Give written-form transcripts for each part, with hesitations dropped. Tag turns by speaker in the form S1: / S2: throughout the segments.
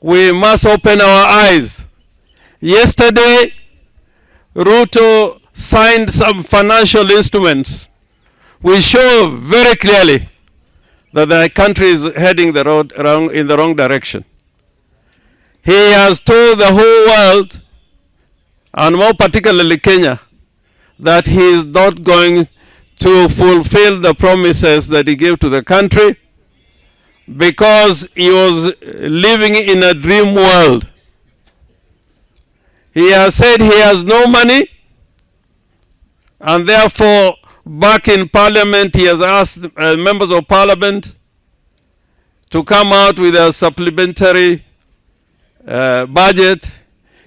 S1: We must open our eyes. Yesterday, Ruto signed some financial instruments which show very clearly that the country is heading the road wrong, in the wrong direction. He has told the whole world, and more particularly Kenya, that he is not going to fulfill the promises that he gave to the country because he was living in a dream world. He has said he has no money, and therefore back in parliament he has asked members of parliament to come out with a supplementary budget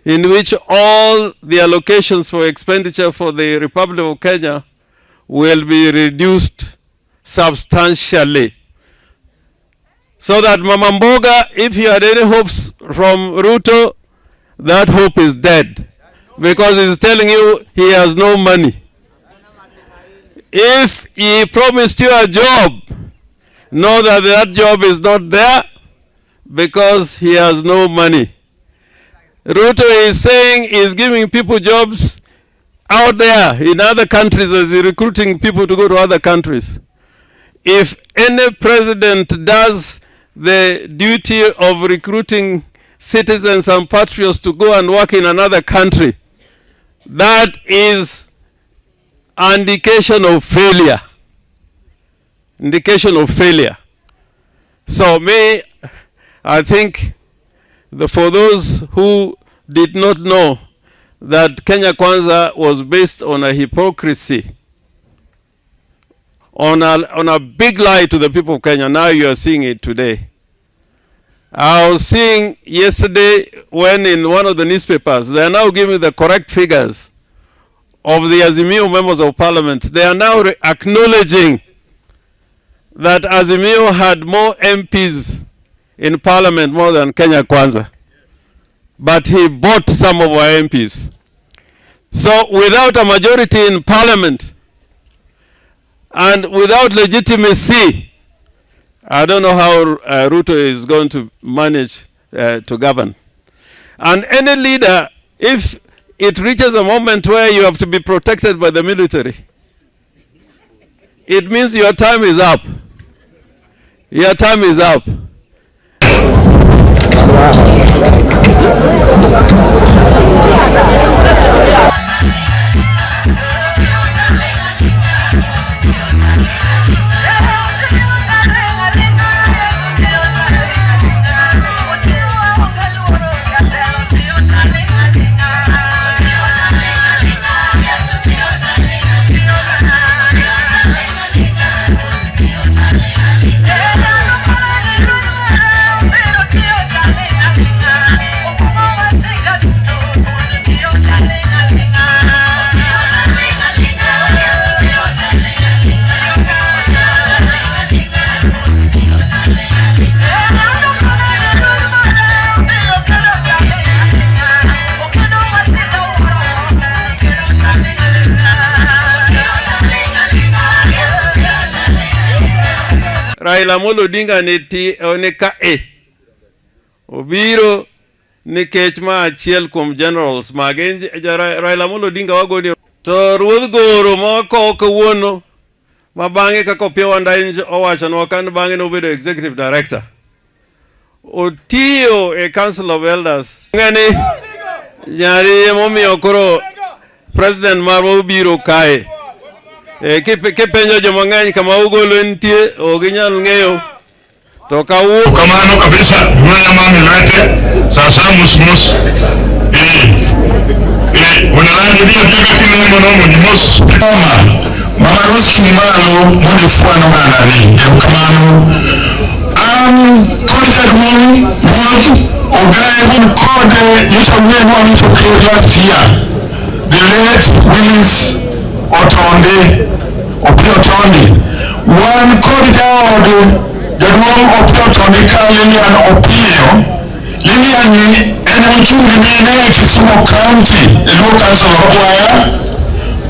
S1: in which all the allocations for expenditure for the Republic of Kenya will be reduced substantially. So that Mama Mboga, if you had any hopes from Ruto, that hope is dead, because he's telling you he has no money. If he promised you a job, know that that job is not there because he has no money. Ruto is saying he's giving people jobs out there in other countries, as he's recruiting people to go to other countries. If any president does the duty of recruiting citizens and patriots to go and work in another country, that is an indication of failure. Indication of failure. So me, I think for those who did not know that Kenya Kwanza was based on a hypocrisy, on a big lie to the people of Kenya, now you are seeing it today. I was seeing yesterday when in one of the newspapers, they are now giving the correct figures of the Azimio members of parliament. They are now acknowledging that Azimio had more MPs in parliament more than Kenya Kwanza. But he bought some of our MPs. So without a majority in parliament and without legitimacy, I don't know how Ruto is going to manage to govern. And any leader, if it reaches a moment where you have to be protected by the military, it means your time is up. Your time is up. Raila Amolo Odinga ne ka e obiro nikech ma achiel kuom generals mage. Raila Amolo Odinga wagoni to ruodh goro ma wakowo kawuono, ma bang'e kaka Opiyo Wandayi owachonwa kan bang'e nobedo executive director, otiyo e Council of Elders. Ng'eni nyari emomiyo koro president marwa obiro kae. Kipenjo joma ng'eny kama ugolo nitie, ok ginyal ng'eyo. To kawuono
S2: Kamano kabisa, yule mami lwete sasa mus mus unalandi pia pia kile mono ni mus.
S3: Mama, Mama Rose chung malo mondo ifwan ogandani. Erokamano. An kod jaduong' ruodh Ogaye wan kode nyocha wuoyo nyocha ker last year. The late Willis Otondi, Opiyo Otondi. Wan kod jaod jaduong' Opiyo Otondi ka Lilian Opiyo. Lilian ni en mochung' ne mine e Kisumu County e Luo Council of Gwaya.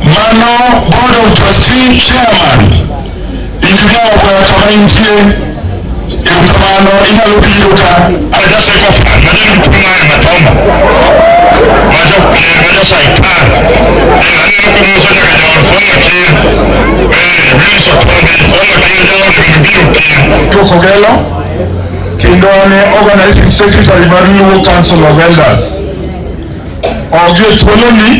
S3: Mano Board of Trustee Chairman. Engineer Ogwaya kama intie, erokamano, inyalo biro ka.
S2: Aja sekofa na Masai ka. Aneno komoso nyaka jaod former ker, Wilson Otondi, former ker jaode bende biro ker.
S3: Kogelo kendo an e organizing secretary mar Luo Council of Elders. Ogi e thuoloni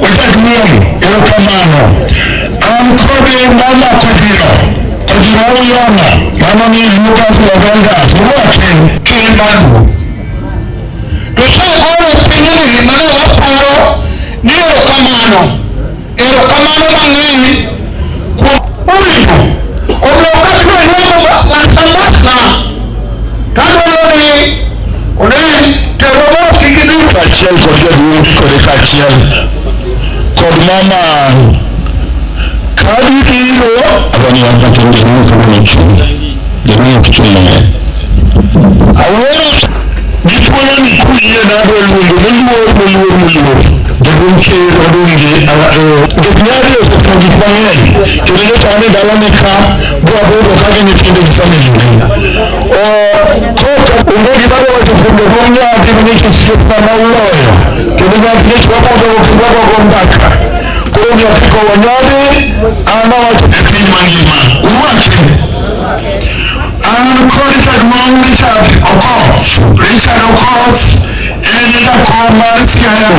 S2: Ojaduong', erokamano. An kode mama Kojiro, Kojiro Oyona, mano ni Luo Council of Elders, urwake ker mar Luo.
S4: To kogolo pinyni mane waparo ni erokamano, erokamano mang'eny kuom uwinjo. Omiyo kabiro luongo ng'at amatna, tadwaro ni one tero moro kik idhi.
S3: Kaachiel kod jaduong' kode kaachiel kod mama kadibiro
S2: Adwani wach matin jaduong' kawuono chung'. Jaduong' ok chung' mang'eny.
S3: Awuoro gi thuoloni kuyie nadwa luongo moluor moluor moluor jaduong' ker Odungi nikech nyadi osetimo gik mang'eny kendo nyocha wan e dalane ka bwabedo ka gi nyithinde gi family koka onge gima adwa wacho kuom jaduong' nyadi manyocha osiepna moloyo kendo nyadi nyocha wabudho kendo wagogo mbaka koro nyathi kowo nyadi an awacho
S2: E piny mangima, urwake.
S3: An kod jaduong' Richard Okoth. Richard Okoth en jakom mar Siaya.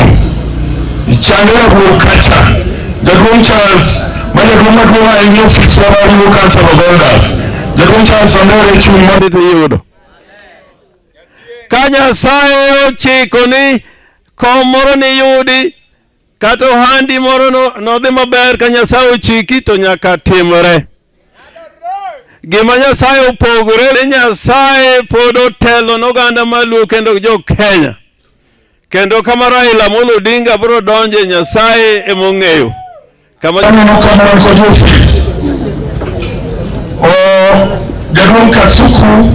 S3: Chandera wuok kacha. Jaduong' Charles, ma jaduong' maduong' ahinya e ofiswa mar Luo Council of Elders. Jaduong' Charles Ondere chung'
S1: mondo iyudo. Ka Nyasaye ochiko ni kom moro niyudi kata ohandi moro nodhi maber ka Nyasaye ochiki to nyaka timre. Gima Nyasaye opogore ni Nyasaye pod otelo n'oganda maluo kendo jo Kenya. Kendo kama Raila Amolo Odinga biro donje Nyasaye emong'eyo. Kama
S3: aneno ka wan kod ofis. O jaduong' Kasuku,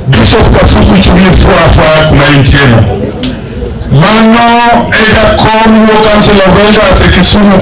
S3: Bishop Kasuku chung' e fwa kuma entie no. Mano e jakom Luo Council of Elders e Kisumu.